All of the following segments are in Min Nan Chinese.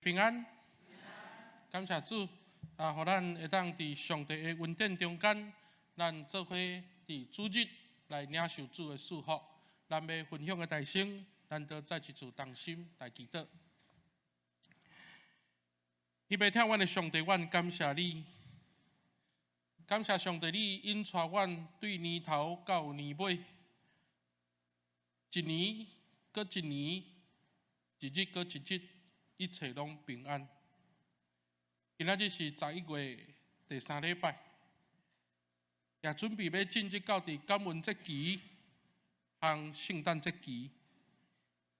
平安，感謝主啊，予咱會當佇上帝的恩典中間，咱做伙佇主日來領受主的祝福。咱欲分享的大聲，咱都再一次同心來祈禱。預備聽阮的上帝，阮感謝你，感謝上帝，你引帶阮對年頭到年尾，一年閣一年，一日閣一日，一切攏平安。今仔日是11月第三禮拜，也準備欲進入到佇感恩節期和聖誕節期。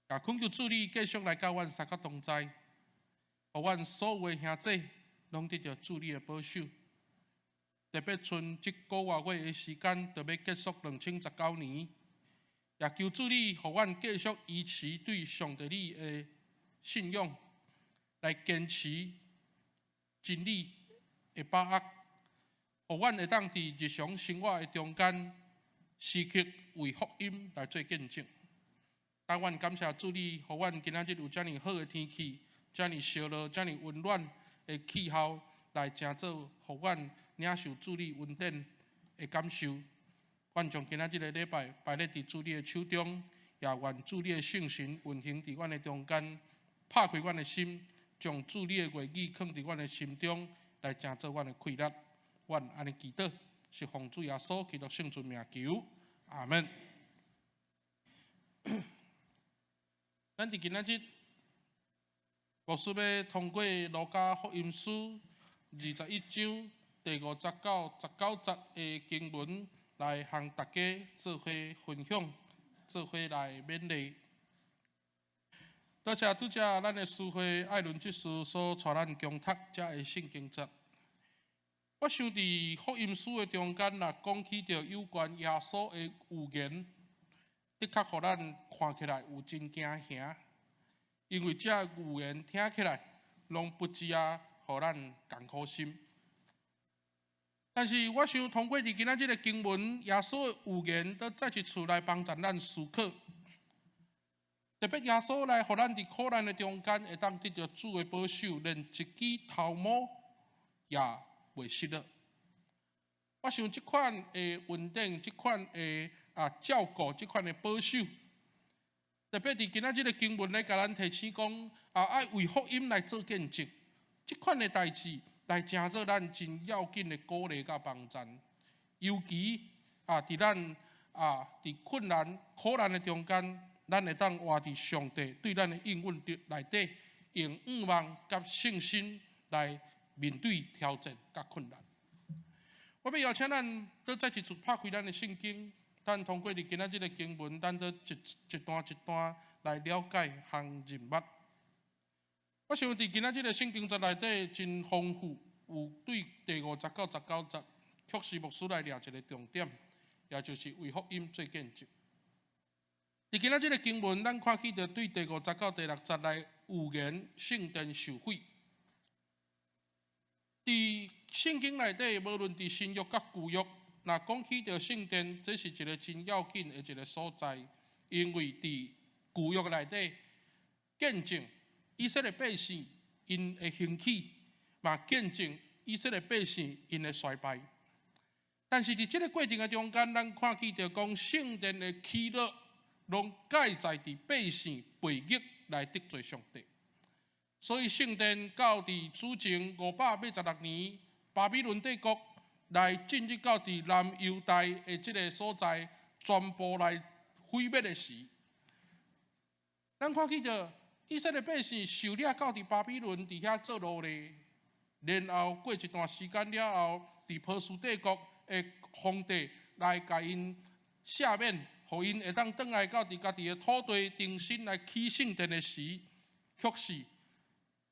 也懇求主你繼續來佮阮三個同在，予阮所有的兄弟攏得著主你的保守。特別賰這個外月的時間，就欲結束2019年，也求主你予阮繼續維持對上帝你的信仰，來堅持真理的把握，予阮會當佇日常生活的中間，時刻為福音來做見證。但阮感謝主你，予阮今仔日有遮爾好的天氣，遮爾燒熱、遮爾溫暖的氣候，來成做予阮領受主你恩典的感受。阮將今仔這个禮拜擺咧佇主你的手中，也願主你的聖神運行佇阮的中間，拍開阮的心，將主你的話語囥佇阮的心中，來成做阮的氣力。阮按呢祈禱，是奉主耶穌基督聖尊名求，阿門。咱佇今仔日，牧師欲通過路加福音書21章第5節到19節的經文，來向大家做伙分享，做伙來勉勵。多謝拄才咱的司會艾倫執事所帶咱共讀這个聖經節。我想佇福音書的中間，若講起著有關耶穌的預言，的確予咱看起來有真驚嚇，因為這預言聽起來攏不止啊，予咱艱苦心。但是我想通過佇今仔這个經文，耶穌的預言，閣再一次來幫助咱思考。特別耶穌來予咱佇苦難的中間，會當得著主的保守，連一支頭毛也袂失落。我想這款的恩典，這款的照顧，這款的保守，特別佇今仔這个經文咧，共咱提醒講啊，愛為福音來做見證，這款的代誌來成做咱真要緊的鼓勵佮幫助。尤其啊，佇咱佇困難苦難的中間，咱會當活佇上帝對咱的應允內底，用向望佮信心來面對挑戰佮困難。我欲邀請咱閣再一次拍開咱的聖經，咱通過佇今仔這个經文，咱閣一一段一段來了解和認捌。我想佇今仔這个聖經節內底真豐富，有對第5節到19節，確實牧師來掠一个重點，也就是為福音做見證。佇今仔這个經文，咱看起著對第五節到第六節來預言聖殿受毀。佇聖經內底，無論佇新約佮舊約，若講起著聖殿，這是一个真要緊的一个所在，因為佇舊約內底見證以色列百姓𪜶的興起，嘛見證以色列百姓𪜶的衰敗。但是佇這个過程的中間，咱看見著講聖殿的起落，攏蓋在佇百姓背逆來得罪上帝。所以聖殿到佇主前586年，巴比倫帝國來進入到佇南猶大的這个所在，全部來毀滅的時，咱看見著以色列百姓受掠到佇巴比倫佇遐做奴隸，然後過一段時間了後，佇波斯帝國的皇帝來共𪜶赦免，予𪜶會當轉來到佇家己的土地，重新來起聖殿的時，卻是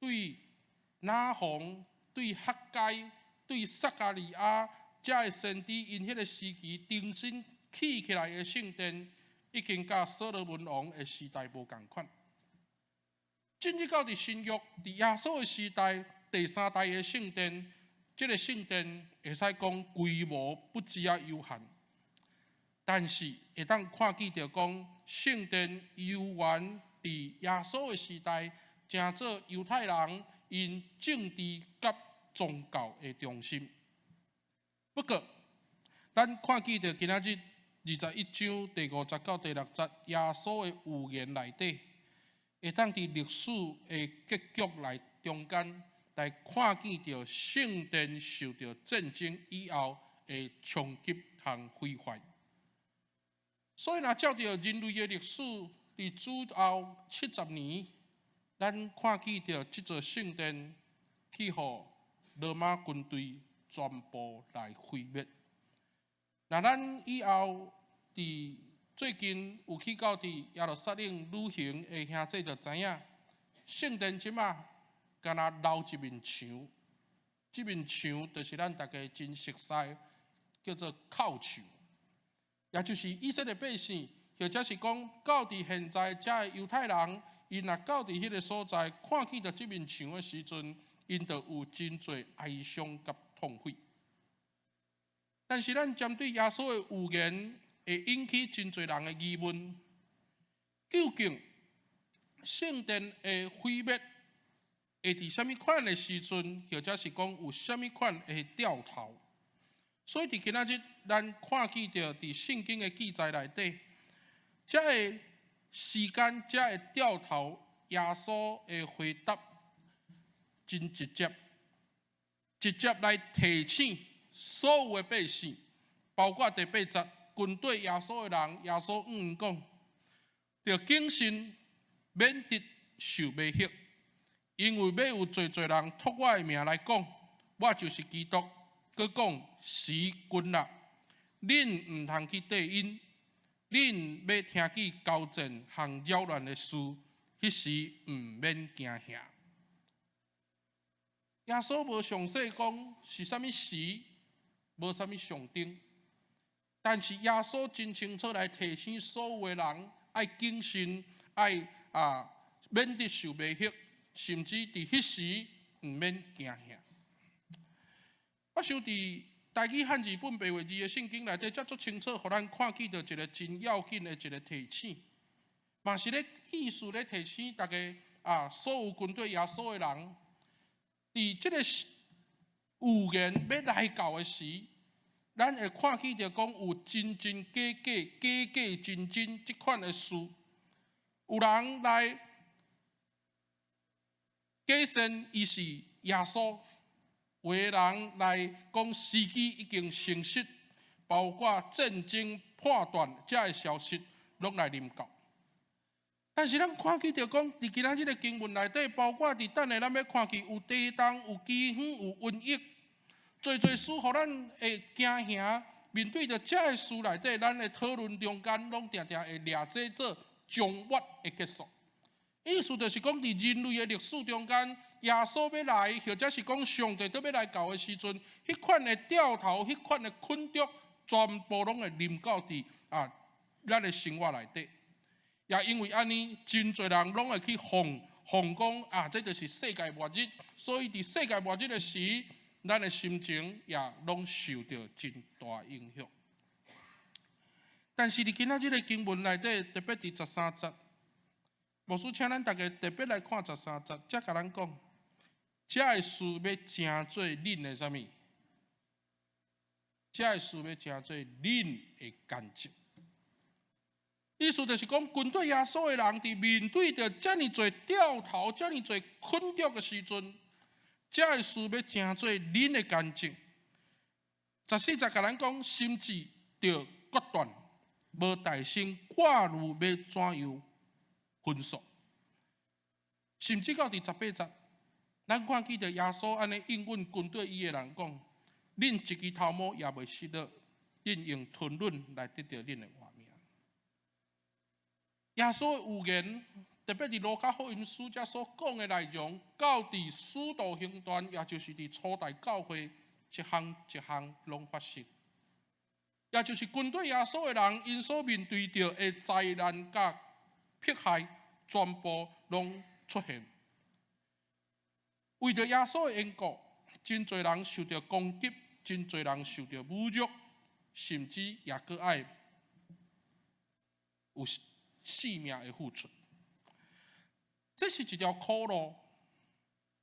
對拿鴻、對哈該、對撒迦利亞這个先知，𪜶彼个時期重新起起來的聖殿，已經佮所羅門王的時代無仝款。進入到佇新約，佇耶穌的時代，第三代的聖殿，這个聖殿會使講規模不止啊有限，但是會當看見著講聖殿猶原佇耶穌的時代。成做猶太人𪜶政治佮宗教的中心。不過，咱看見著今仔日21章第五節到第六節，耶穌的預言內底，會當佇歷史的結局來中間來看見著聖殿受著戰爭以後的衝擊和毀壞。所以，若照著人類的歷史，佇主後70年，咱看見著這座聖殿去予羅馬軍隊全部來毀滅。若咱以後佇最近有去到佇耶路撒冷旅行的兄弟就知影，聖殿這馬敢若留一面牆，這面牆就是咱大家真熟悉，叫做哭牆，也就是以色列百姓，或者是講到佇現在遮的猶太人，𪜶若到佇彼个所在，看見著這面牆的時陣，𪜶就有真濟哀傷佮痛悔。但是咱針對耶穌的預言，會引起真濟人的疑問：究竟聖殿的毀滅會佇啥物款的時陣，或者是講有啥物款的兆頭？所以佇今仔日，咱看見著佇聖經的記載內底，這个時間、這个兆頭，耶穌的回答真直接，直接來提醒所有的百姓，包括第八節跟綴耶穌的人，耶穌向𪜶講，著謹慎，免得受迷惑，因為欲有濟濟人託我的名來講，我就是基督，閣講時近啦，恁毋通去綴𪜶，恁欲聽見交戰和擾亂的事，彼時毋免驚嚇。耶穌無詳細講是啥物時，無啥物象徵，但是耶穌真清楚來提醒所有的人，愛謹慎，愛免得受迷惑，甚至佇彼時毋免驚嚇。我想佇台語漢字本白話字的聖經內底，才足清楚，予咱看見著一个真要緊的一个提醒，嘛是咧意思咧提醒大家，所有跟綴耶穌的人，佇這个預言欲來到的時，咱會看見著講有真真假假、假假真真這款的事，有人來假稱伊是耶穌，有的人來講時機已經成熟，包括戰爭叛亂這个消息攏來臨到。但是咱看見著講，佇今仔日的經文內底，包括佇等下咱欲看見有地動、有饑荒、有瘟疫，濟濟事予咱會驚嚇。面對著這个事內底，咱的討論中間，攏定定會掠這做終末的結束。意思就是講，佇人類的歷史中間，耶穌欲來，或者是講上帝都欲來到的時陣，彼款的兆頭、彼款的困局，全部攏會臨到佇咱的生活內底。也因為按呢，真濟人攏會去奉奉講啊，這就是世界末日。所以佇世界末日的時，咱的心情也攏受著真大影響。但是佇今仔日的經文內底，特別佇十三節，牧師請咱大家特別來看十三節，才共咱講，這个事欲成做恁的啥物？這个事欲成做恁的見證。意思就是講，跟綴耶穌的人，佇面對著遮爾濟兆頭、遮爾濟困局的時陣，這个事欲成做恁的見證。14節共咱講，心志著決斷，無大聲掛慮欲怎樣分訴。甚至到佇18節，咱看見著耶穌按呢應允跟綴伊的人講：恁一支頭毛也袂失落，恁用吞忍來得著恁的活命。耶穌的預言，特別佇路加福音書遮所講的內容，到佇使徒行傳，也就是佇初代教會，一項一項攏發生。也就是跟綴耶穌的人，𪜶所面對著的災難佮迫害，全部攏出現。為著耶穌的緣故，真濟人受著攻擊，真濟人受著侮辱，甚至也閣愛有性命的付出。這是一條苦路，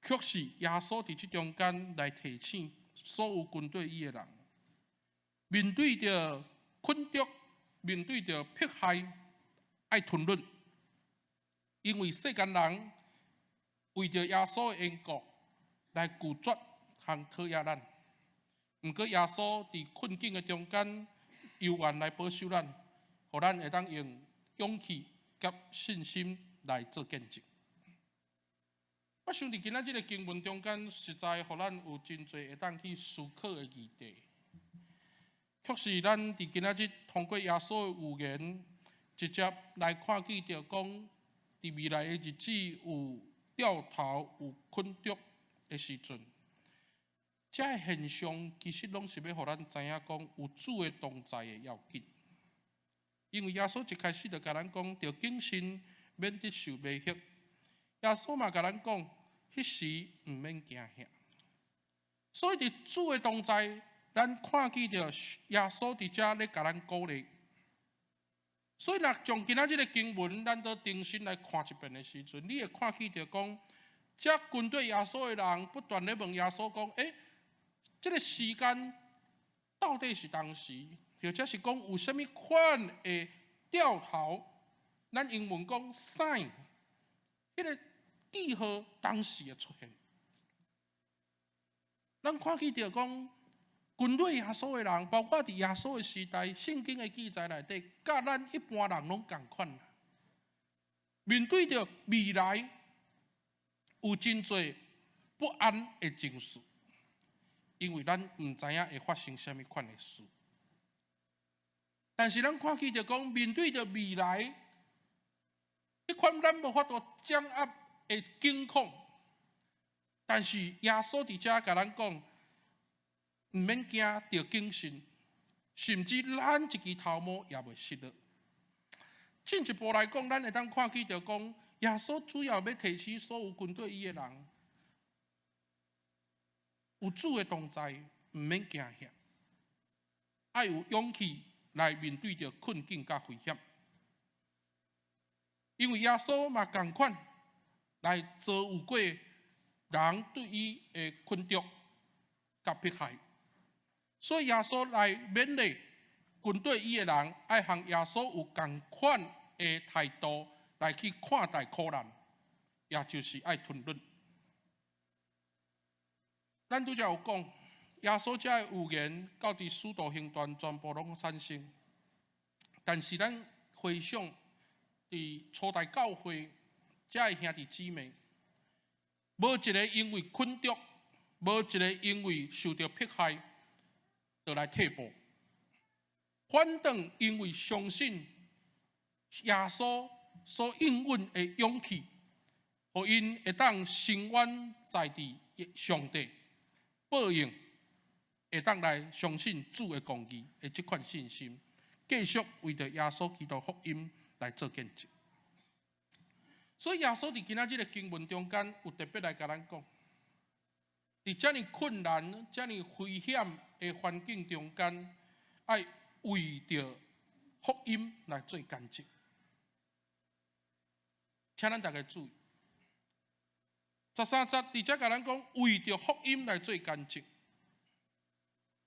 卻是耶穌佇這中間來提醒所有跟綴伊的人，面對著困局，面對著迫害，愛吞忍，因為世間人為著耶穌的緣故來拒絕和討厭咱。毋過耶穌佇困境的中間，猶原來保守咱，予咱會當用勇氣佮信心來做見證。我想佇今仔這个經文中間，實在予咱有真濟會當去思考的議題。確實，咱佇今仔日通過耶穌的預言，直接來看見著講，佇未來的日子有吊頭、有困局的時陣，這个現象其實攏是欲予咱知影講，有主的同在的要緊。因為耶穌一開始就共咱講，著謹慎，免得受迷惑。耶穌嘛共咱講，彼時毋免驚嚇。所以佇主的同在，咱看見著耶穌佇遮咧共咱鼓勵。所以若將今仔這个經文，咱都重新來看一遍的時陣，你會看見著講，這跟綴耶穌的人不斷咧問耶穌講：欸，這个時間到底是當時，或者是講有啥物款的兆頭？咱英文講 sign，彼个記號當時會出現。咱看見著講，跟綴耶穌的人，包括佇耶穌的時代，聖經的記載內底，佮咱一般人攏仝款。面對著未來，有真濟不安的情緒，因為咱毋知影會發生啥物款的事。但是咱看見著講，面對著未來，彼款咱無法度掌握的境況，但是耶穌佇遮共咱講，毋免驚，著謹慎，甚至咱一支頭毛也袂失落。進一步來講，咱會當看見著講，耶穌主要欲提醒所有跟綴伊的人，有主的同在，毋免驚嚇，愛有勇氣來面對著困境佮危險。因為耶穌嘛仝款來遭遇過人對伊的困局佮迫害，所以耶穌來勉勵跟綴伊的人，愛和耶穌有仝款的態度來去看待苦難，也就是愛吞忍。咱拄才有講，耶穌這个預言到佇使徒行傳全部攏產生，但是咱回想佇初代教會，這个兄弟姊妹，無一个因為困局，無一个因為受著迫害，就來退步。反倒因為相信耶穌所應允的勇氣，予𪜶會當深遠在佇上帝報應，會當來相信主的公義的這款信心，繼續為著耶穌基督福音來做見證。所以耶穌佇今仔這个經文中間有特別來共咱講，佇遮爾困難、遮爾危險的環境中間，愛為著福音來做見證。請咱大家注意，13節佇遮共咱講，為著福音來做見證。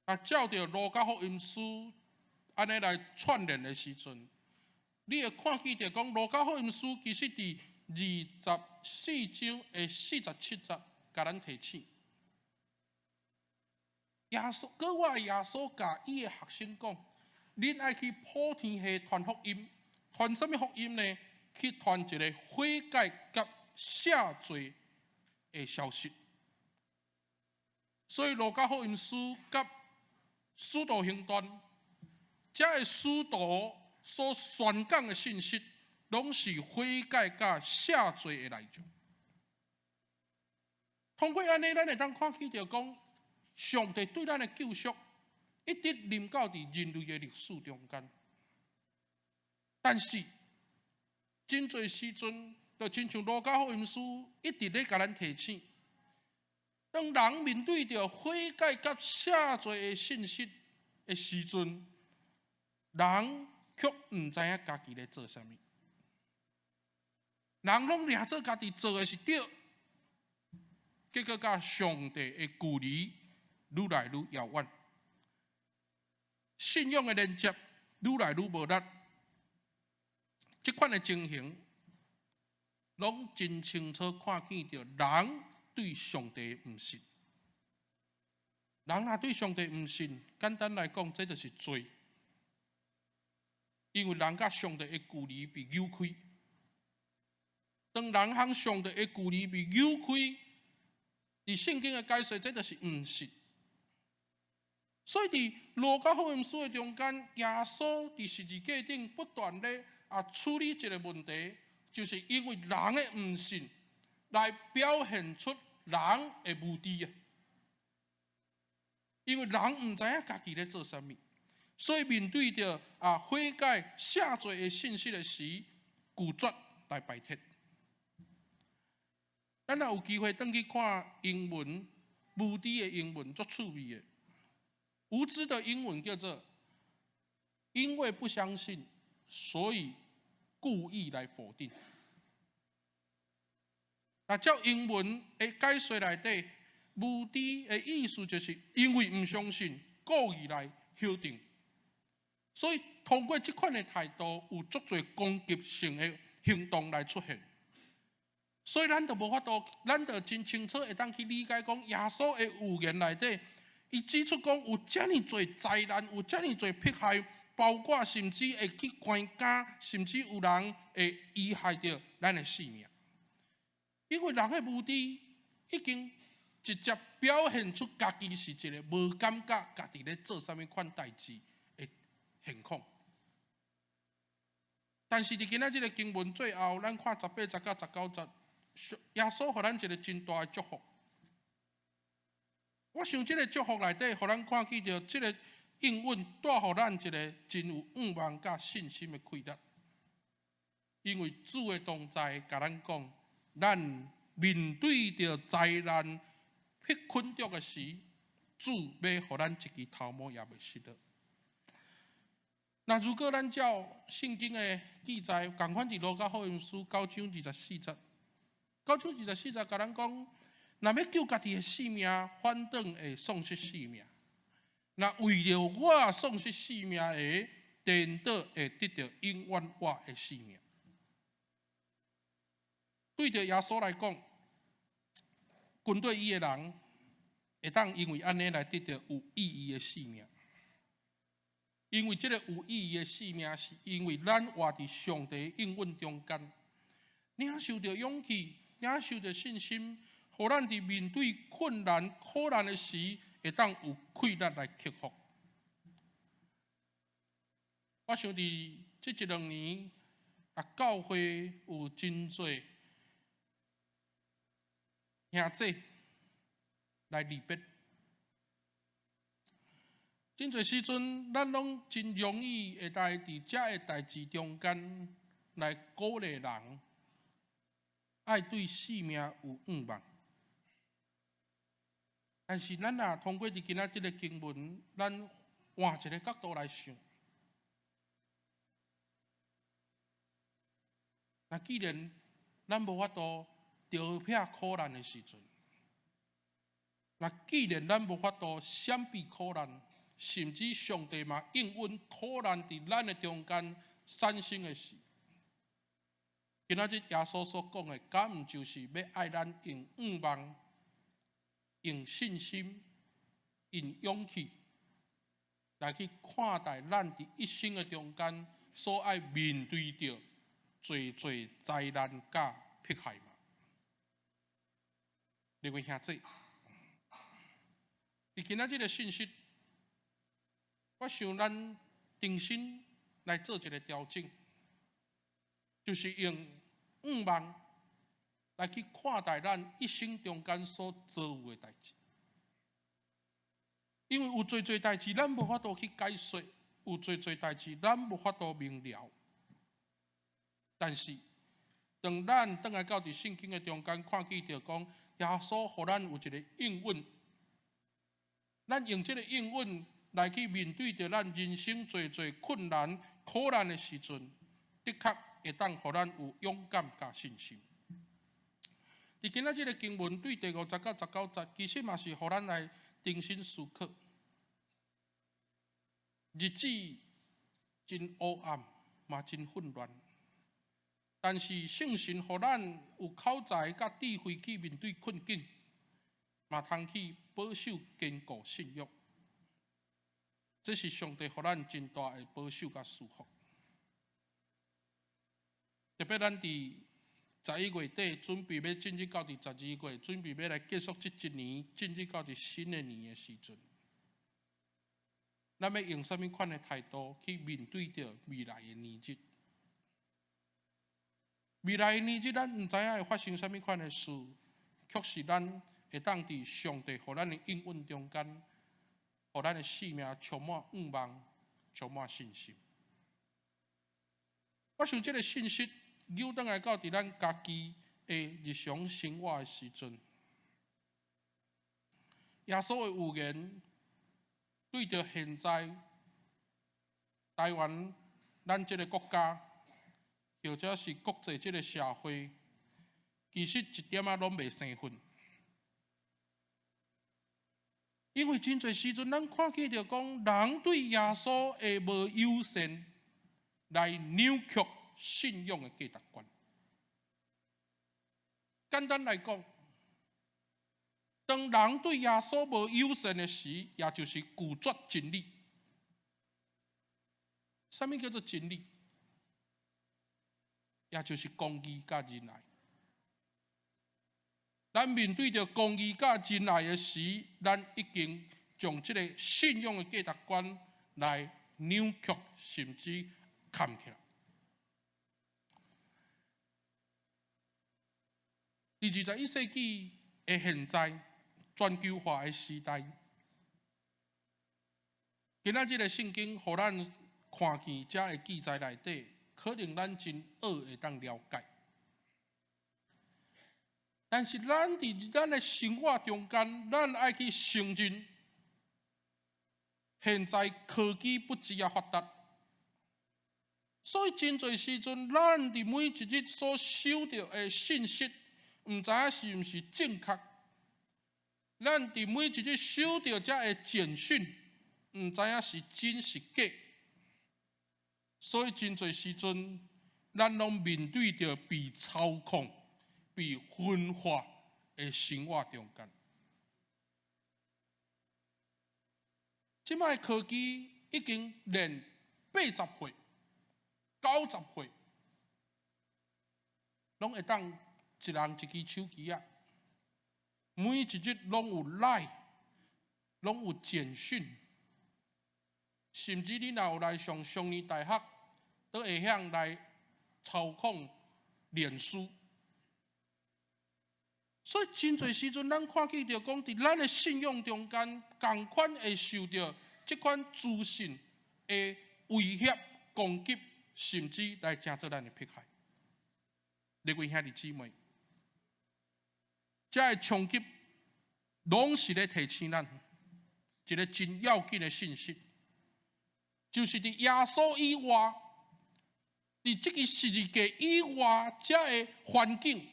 啊，照著路加福音書按呢來串聯的時陣，你會看見著講，路加福音書其實佇24章的47節，共咱提醒，耶穌，閣外耶穌共伊的學生講，恁愛去普天下傳福音，傳啥物福音呢？去傳一个悔改佮赦罪的消息。所以路加福音書佮使徒行傳，這个使徒所宣講的信息，攏是悔改佮赦罪的內容。通過按呢，咱會當看見著講，上帝對咱的救贖一直臨到佇人類的歷史中間。但是，真濟時陣，就親像路加福音書一直咧共咱提醒，當人面對著悔改佮赦罪的信息的時陣，人卻毋知影家己咧做啥物。人攏掠做家己做的是對，結果佮上帝的距離愈來愈遙遠，信仰的連接愈來愈無力。這款的情形，攏真清楚看見著人對上帝毋信。人若對上帝毋信，簡單來講，這就是罪。因為人佮上帝的距離被扭開。當人和上帝的距離被扭開，佇聖經的解說，這就是毋信。所以佇路加福音書的中間，耶穌佇十字架頂不斷咧處理這個問題，就是因為人的毋信，來表現出人的無知啊。因為人毋知影家己咧做啥物，所以面對著悔改赦罪的信息的時，拒絕來拜託。咱若有機會轉去看英文，無知的英文足趣味的。無知的英文叫做：因為不相信，所以故意來否定。那照英文的解說內底，無知的意思就是因為毋相信，故意來否定。所以通過這款的態度，有足濟攻擊性的行動來出現。所以咱就無法度，咱就真清楚會當去理解講，耶穌的預言內底，伊指出講有遮爾濟災難，有遮爾濟迫害，包括甚至會去關監，甚至有人會危害著咱的性命。因為人的無知已經直接表現出家己是一個無感覺家己咧做啥物款代誌的現況。但是佇今仔這個經文最後，咱看18節到19節，耶穌予咱一個真大的祝福。我想這個祝福內底，予咱看見著這個應允帶予咱一個真有盼望佮信心的氣力。因為主的同在，共咱講，咱面對著災難、彼困著的時，主欲予咱一支頭毛也袂失落。那如果咱照聖經的記載，仝款佇路加福音書九章二十四節，九章二十四節共咱講，若欲救家己的性命，反轉會喪失性命；若為著我喪失性命的，顛倒會得著永遠活的性命。對著耶穌來講，跟綴伊的人，會當因為按呢來得著有意義的性命。因為這個有意義的性命，是因為咱活佇上帝應允中間，領受著勇氣，領受著信心，予咱佇面對困難、苦難的時，會當有氣力來克服。我想佇這一兩年，教會有真濟兄弟來離別。真濟時陣，咱攏真容易會來佇這个代誌中間來鼓勵人，愛對性命有盼望。但是咱若通過佇今仔這个經文，咱換一個角度來想，那既然咱無法度逃避苦難的時陣，那既然咱無法度閃避苦難，甚至上帝嘛應允苦難佇咱的中間產生的時，今仔日耶穌所講的，敢毋就是欲愛咱用盼望、用信心、用勇氣來去看待咱佇一生的中間所愛面對著濟濟災難佮迫害嗎？各位兄弟，佇今仔日的信息，我想咱重新來做一個調整，就是用盼望來去看待咱一生中間所遭遇的代誌。因為有濟濟代誌，咱無法度去解說；有濟濟代誌，咱無法度明了。但是，當咱轉來到佇聖經的中間，看見著講，耶穌予咱有一個應允，咱用這個應允來去面對著咱人生濟濟困難、苦難的時陣，的確會當予咱有勇敢佮信心。佇今仔這个經文對第五節到十九節，其實嘛是予咱來重新思考。日子真黑暗，嘛真混亂，但是聖神予咱有口才佮智慧去面對困境，嘛通去保守堅固信仰。這是上帝予咱真大的保守佮祝福。特別咱佇11月底準備欲進入到佇12月，準備欲來結束這一年，進入到佇新的年的時陣，咱欲用啥物款的態度去面對著未來的年日？未來的年日，咱毋知影會發生啥物款的事，卻是咱會當佇上帝予咱的應允中間，予咱的生命充滿盼望，充滿信心。我想這个信息扭轉來到佇咱家己的日常生活的時陣，耶穌的預言對著現在台灣咱這个國家，或者是國際這个社會，其實一點仔攏袂生分。因為真濟時陣，咱看見著講人對耶穌的無友善，來扭曲信仰的價值觀。簡單來講，當人對耶穌無友善的時，也就是拒絕真理。啥物叫做真理？也就是公義佮仁愛。咱面對著公義佮仁愛的時，咱已經將這个信仰的價值觀來扭曲，甚至崁起來。佇21世紀的現在，全球化的時代，今仔這个聖經予咱看見這个記載內底，可能咱真學會當了解。但是咱佇咱的生活中間，咱愛去承認，現在科技不止啊發達，所以真濟時陣，咱佇每一日所收著的信息，毋知影是毋是正確。咱佇每一日收著這个簡訊，毋知影是真是假。所以真濟時陣，咱攏面對著被操控、被分化的生活中間。這擺科技已經連80歲、90歲，攏會當一人一支手機仔，每一日攏有 LINE，攏有簡訊，甚至你若有來上雙語大學，都會曉來操控臉書。所以真濟時陣，咱看見著講，佇咱的信仰中間，仝款會受著這款資訊的威脅、攻擊，甚至來成做咱的迫害。各位兄弟姊妹，這个衝擊攏是咧提醒咱一个真要緊的信息，就是佇耶穌以外，佇這个十字架以外，這个環境，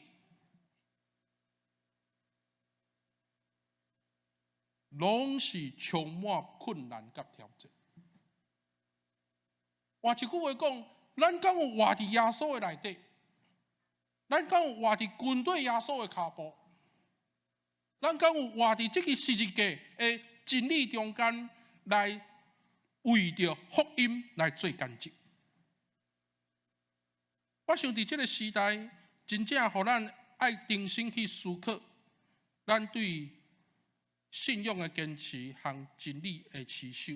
攏是充滿困難佮挑戰。換一句話講，咱敢有活佇耶穌的內底？咱敢有活佇跟綴耶穌的跤步？咱敢有活佇這个十字架的真理中間，來為著福音來做見證？我想佇這个時代，真正予咱愛重新去思考，咱對信仰的堅持和真理的持守，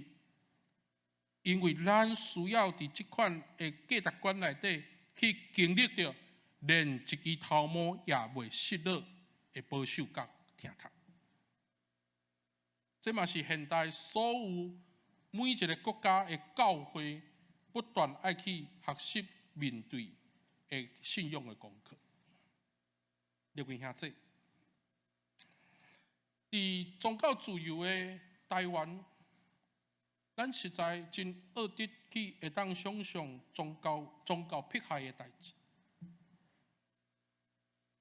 因為咱需要佇這款的價值觀內底去經歷著，連一支頭毛也袂失落的保守佮疼痛。這嘛是現代所有每一个國家的教會不斷愛去學習面對的信仰的功課。各位兄弟，佇宗教自由的台灣，咱實在真僫得去會當想像宗教迫害的代誌。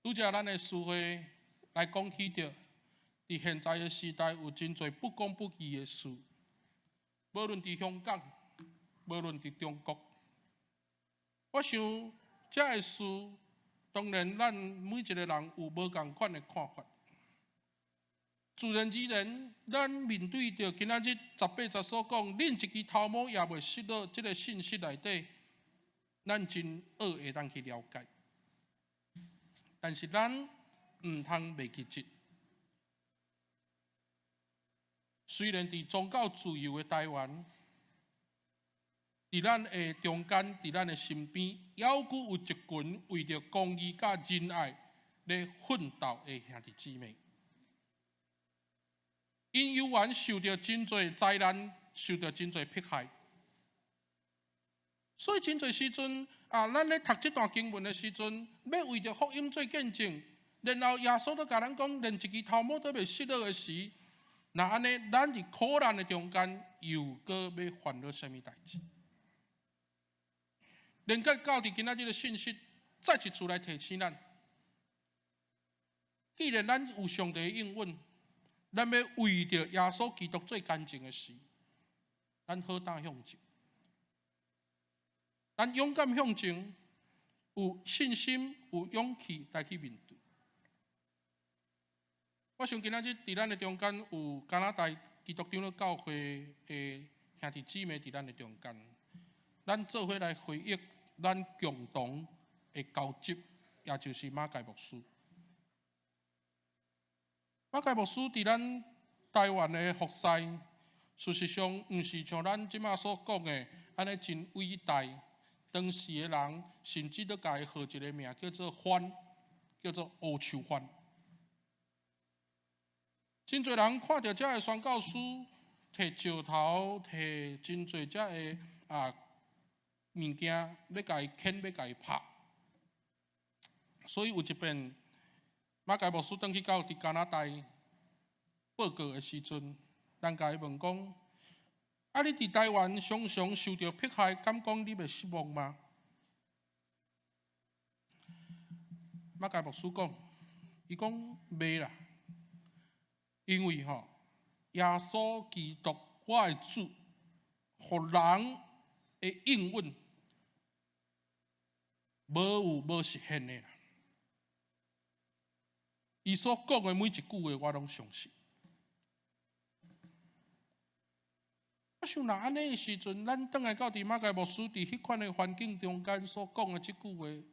拄才咱的詩會來講起著，佇現在的時代有真濟不公不義的事，無論佇香港，無論佇中國，我想這个事，當然咱每一個人有無仝款的看法。自然而然，咱面對著今仔日18節所講，連一支頭毛也袂失落這个信息內底，咱真僫會當去了解。但是咱毋通袂記得，雖然佇宗教自由的台灣，佇咱的中間，佇咱的身邊，猶閣有一群為著公義佮仁愛咧奮鬥的兄弟姊妹。𪜶猶原受著真濟災難，受著真濟迫害，所以真濟時陣啊，咱咧讀這段經文的時陣，欲為著福音做見證，然後耶穌都共咱講，連一支頭毛都袂失落的時，若按呢，咱佇苦難的中間，又閣欲煩惱啥物代誌？連結到佇今仔日的信息，再一次來提醒咱，既然咱有上帝的應允，咱欲為著耶穌基督做見證的時，咱好膽向前，咱勇敢向前，有信心、有勇氣來去面對。我想今仔日佇咱的中間有加拿大基督長老教會的兄弟姊妹佇咱的中間，咱做伙來回憶咱共同的交集，也就是馬偕牧師。馬偕牧師佇咱台灣的服侍，事實上毋是像咱這馬所講的按呢真偉大。當時的人甚至都共伊號一个名叫做番，叫做烏樹番。真濟人看著遮个宣教師提石頭、提真濟遮个物件，欲共伊牽，欲共伊拍。所以有一遍，馬偕牧師轉去到佇加拿大報告的時陣，人共伊問講：啊，你佇台灣常常受著迫害，敢講你袂失望嗎？馬偕牧師講，伊講袂啦，因為吼，耶穌基督我的主，予人的應允，無有無實現的啦。伊所講的每一句話，我攏相信。我想若按呢的時陣，咱轉來到佇馬偕牧師佇彼款的環境中間所講的這句話，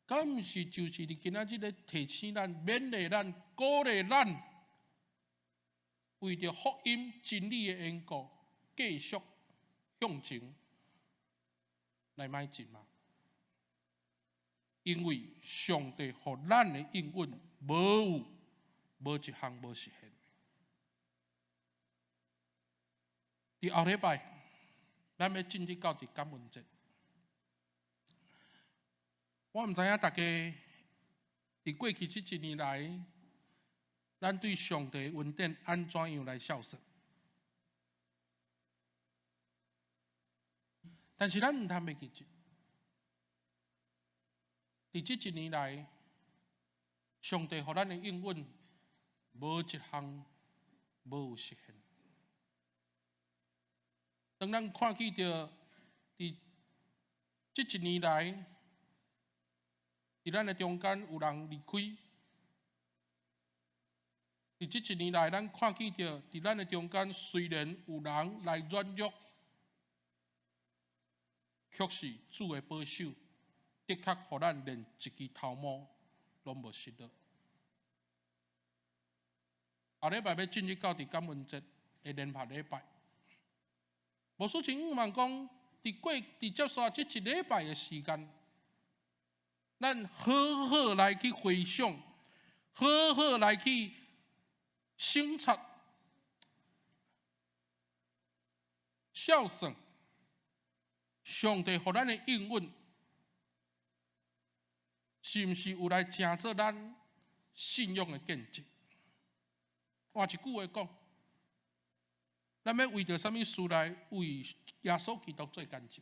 敢毋是就是佇今仔日咧提醒咱、勉勵咱、鼓勵咱，為著福音真理的緣故，繼續向前來邁進嗎？因為上帝予咱的應允，無有無一項無實現。佇後禮拜，咱欲進入到佇感恩節。我毋知影大家佇過去這一年來，咱對上帝恩典按怎樣來孝順？但是咱毋通袂記得，佇這一年來，上帝予咱的應允，無一項無有實現。當咱看見著佇這一年來，佇咱的中間有人離開，佇這一年來，咱看見著佇咱的中間雖然有人來軟弱，卻是主的保守，的確予咱連一支頭毛攏無失落。後禮拜欲進入到佇感恩節的聯合禮拜，牧師真向望講，佇過佇接紲這一禮拜的時間，咱好好來去回想，好好來去省察、孝順，上帝予咱的應允，是毋是有來成做咱信仰的見證？換一句話講，咱欲為著啥物事來為耶穌基督做見證？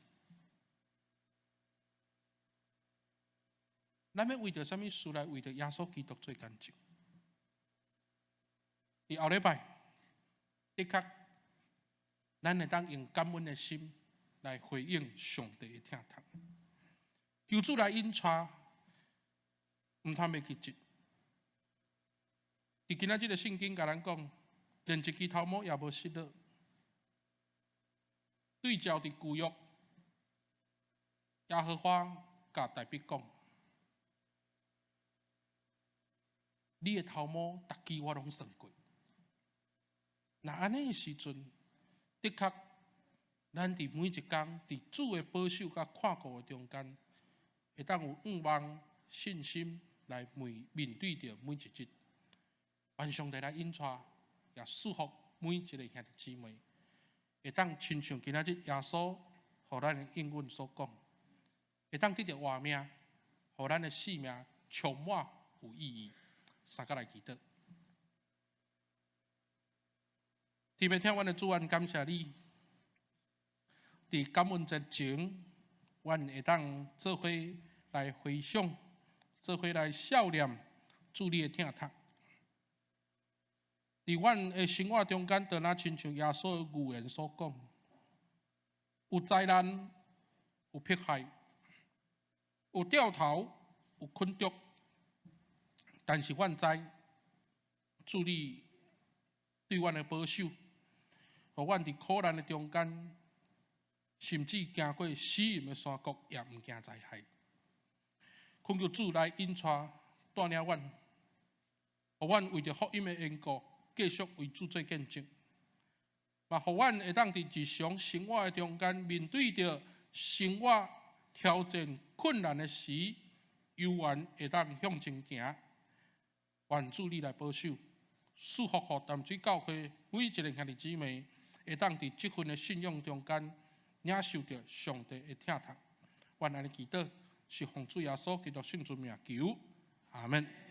咱欲為著啥物事來為著耶穌基督做見證？佇後禮拜，的確，咱會當用感恩的心來回應上帝的疼痛。求主來引帶，毋通袂記得。佇今仔這个聖經共咱講，連一支頭毛也無失落。對照佇舊約，耶和華共大衛講：你的頭毛，逐支我攏算過。若按呢的時陣，的確，咱佇每一工佇主的保守佮看顧的中間，會當有向望、信心來面面對著每一日。願上帝來引帶，也祝福每一个兄弟姊妹，會當親像今仔日耶穌予咱的應允所講，會當得著活命，予咱的生命充滿有意義。三個來祈禱。特別疼阮的主，阮感謝你，佇感恩節前，阮會當做伙來回想，做伙來數念主你的疼痛。佇阮的生活中間，就若親像耶穌的預言所講，有災難，有迫害，有吊頭，有困局，但是阮知主你對阮的保守，予阮佇苦難的中間，甚至行過死蔭的山谷，也毋驚災害。懇求主來引帶帶領阮，予阮為著福音的緣故，繼續為主做見證，嘛，予阮會當佇日常生活的中間，面對著生活挑戰困難的時，猶原會當向前行。願主你來保守，賜福予淡水教會每一个兄弟姊妹，會當佇這份的信仰中間，領受著上帝的疼痛。願按呢祈禱，是奉主耶穌基督聖尊名求，阿門。